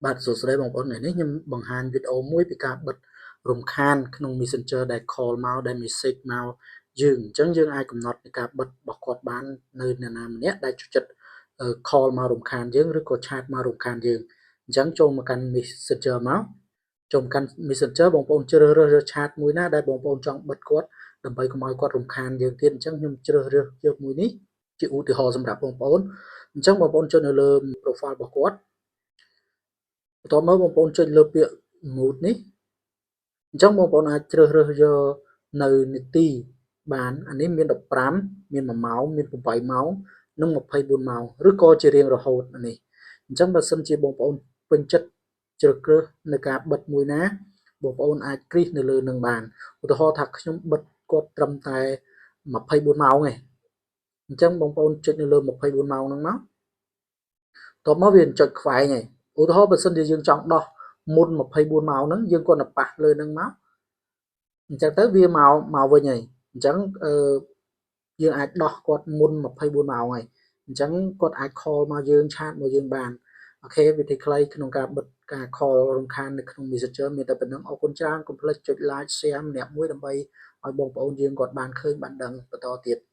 បាទសួស្តីបងប្អូនថ្ងៃនេះខ្ញុំបង្ហាញវីដេអូមួយពីការបិទរំខានក្នុង Messenger ដែល call មកដែល message មកយើងអញ្ចឹងយើងអាចកំណត់នៃការបិទរបស់គាត់បាននៅអ្នកណាម្នាក់ដែលចូលចិត្ត call មករំខានយើងឬក៏ chat មករំខានយើងអញ្ចឹងចូលមកកាន់ Messenger មកចូលមកកាន់ Messenger បងប្អូនជ្រើសរើសយក chat មួយណាដែលបងប្អូនចង់បិទគាត់ដើម្បីកុំឲ្យគាត់រំខានយើងទៀតអញ្ចឹងខ្ញុំជ្រើសរើសយកមួយនេះជាឧទាហរណ៍សម្រាប់បងប្អូនអញ្ចឹងបងប្អូនចុចនៅលើ profile របស់គាត់បន្ទាប់មកបងប្អូនចុចលើពាក្យ mute នេះអញ្ចឹងបងប្អូនអាចជ្រើសរើសយកនៅនាទីបានអានេះមាន15មាន1ម៉ោងមាន8ម៉ោងនិង24ម៉ោងឬក៏ជារៀងរហូតនេះអញ្ចឹងបើសិនជាបងប្អូនពេញចិត្តជ្រើសរើសនៅការបិទមួយណាបងប្អូនអាចគ្រីសនៅលើនឹងបានឧទាហរណ៍ថាខ្ញុំបិទគាត់ត្រឹមតែ24ម៉ោងឯងអញ្ចឹងបងប្អូនចុចនៅលើ24ម៉ោងហ្នឹងមកតបមកវាចុចខ្វែងឯងឧទាហរណ៍បើសិនជាយើងចង់ដោះមុន24ម៉ោងហ្នឹងយើងគ្រាន់តែប៉ះលើហ្នឹងមកអញ្ចឹងទៅវាមកមកវិញហើយអញ្ចឹងអឺយើងអាចដោះគាត់មុន24ម៉ោងហើយអញ្ចឹងគាត់អាច call មកយើង chat មកយើងបាន OK វិធីខ្លីក្នុងការបិទការ call រំខាននៅក្នុង Messenger មានតែប៉ុណ្ណឹងអរគុណច្រើនកុំភ្លេចចុច like share ម្នាក់មួយដើម្បីឲ្យបងប្អូនយើងគាត់បានឃើញបានដឹងបន្តទៀត។